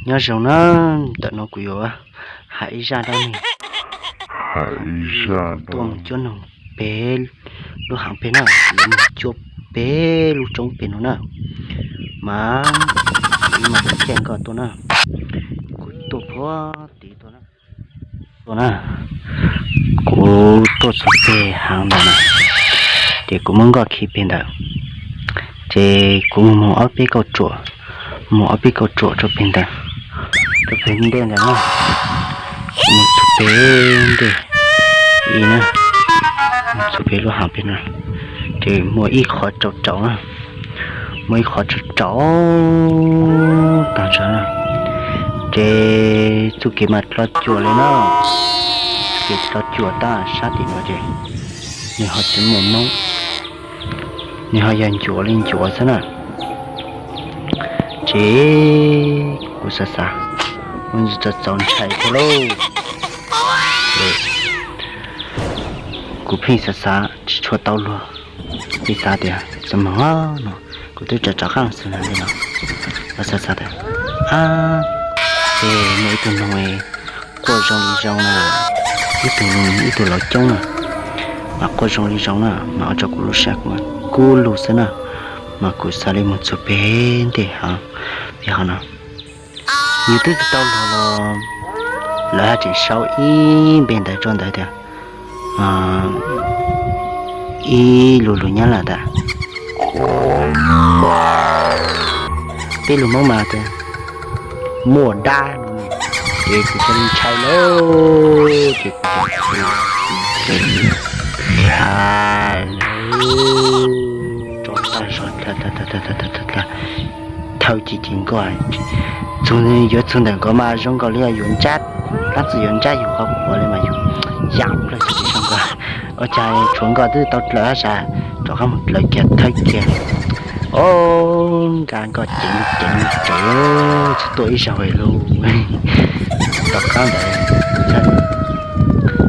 Nyob zoo na, ntawm no kuv yuav hais ib zaj dab neeg, hais ib zaj tuaj mus cuab noog pem lub hav pem na, lawv mus cuab pem lub roob pem no na, mas ib mas caij nkoj tuaj na, kuv tuaj puag tid tuaj na, tuaj na, kuv tuaj txog pem hav ntawd na, ces kuv muab nkoj khi pem ntawd, ces kuv mus mus ob peb kauj ruam, mus ob peb kauj ruam rau pem ntawd, rau pem ntej ntawd na, mus txog pem ntej i na, mus txog pem lub hav pem no, ces muaj ib qho tsaus tsaus na, muaj ib qho tsaus tsaus tag nrho na, ces txoj kev mas dlo cuam li no, txoj kev dlo cuam tag sab tim no ces nws ho tsis muaj hmoob, nws ho yog ncuav li ncuav xwb na. Ces kuv xav xav, kuv txaus txaus ntshai thiab lauj, kuv pheej xav xav tsis tshua tau luag, pheej xav tias txaj muag no, kuv twb rov rov qab xwb na li no, kuv xav xav tias, ab, es muaj ib tug noog quaj zoo li zoo na, ib tug, ib tug laus coob na, mas quaj zoo li zoo na, mas ua rau kuv lub siab kuv mas kub lug xwb na, mas kuv xav li mus txog pem ntej hav, pem hav no, yus twb tsis tau luag los lawv haj tseem sau ib npe ntawd rau ntawd tias, ib lus lus Nyab Laj tas, peb lus Hmoob mas tias muaj dab no, ces kuv thiaj li ntshai lauj, ces kuv thiaj li, a, rov tag zog, thawj ces ces nkoj, yuav txog ntawm nkawd mas zoo nkaus li yuav ntsab, tab txawm yuav ntsab yus qhov quav li mas yus yam plaws tsis zoo nkauj, ua cas tshuav nkoj twb tau dlawm sas, rov qab mus dlawm kiag thawj kiag, o, nkag nkoj ceev ceev tsev, tsis tuaj ib zaug lauj. Rov qab ntawd,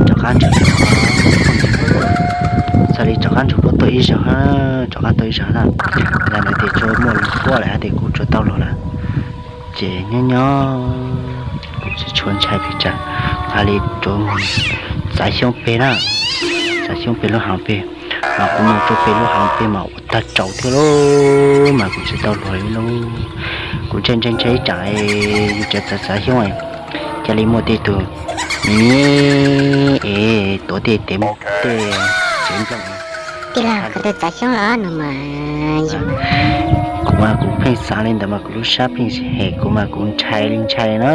rov qab ntsug, xav li rov qab ntsug puab tuaj ib zaug, rov qab tuaj ib zaug na, nqa ntawd ces tsuas muaj lus puab lawm hais tias kuv tsuas tau luag lawm. Ces nyob nyob kuv tsis tshua ntshai pes tsawg, hais li rov mus txav xyoob pem na, txav xyoob pem lub hav pem, mas kuv mus rau pem lub hav pem mas ua tag tsaus thiab lauj, mas kuv tsis tau luag li lauj. Kuv ntshai ntshai ntshai ib tsam yus tseem txav txav xyoob, cia li muaj tej tug me me es tuav tej tev tej tsev nplooj. Tij laug, koj twb txav xyoob los no mas yog, kuv mas kuv pheej xav li ntawd mas kuv lub siab pheej hem, kuv mas kuv ntshai li ntshai na,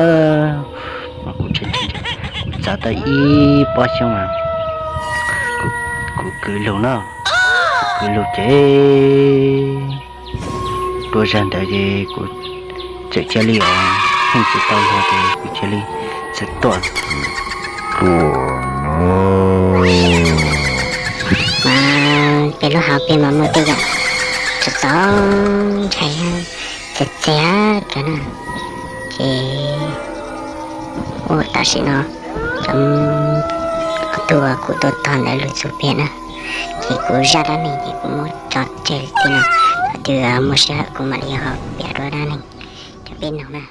mas kuv ntshai ntshai, kuv txav tau ib pob xyoob mas kuv kwv lug na, kwv lug ces dua zag ntawd ces kuv txawm cia li os, pheej tsis tau luag ces kuv cia li txawm tuaj. Mas pem lub hauv pem mas muaj tej yam txaus txaus ntshai, txias txias kawg na. Ces ua tam sim no cov tug kuv tuaj tog ntawd lug txug pem na, ces kuv zaj dab neeg ces kuv muab tso tseg li no, thaum twg muaj sij hawm kuv mam li ho piav dua dab neeg rau peb noog na.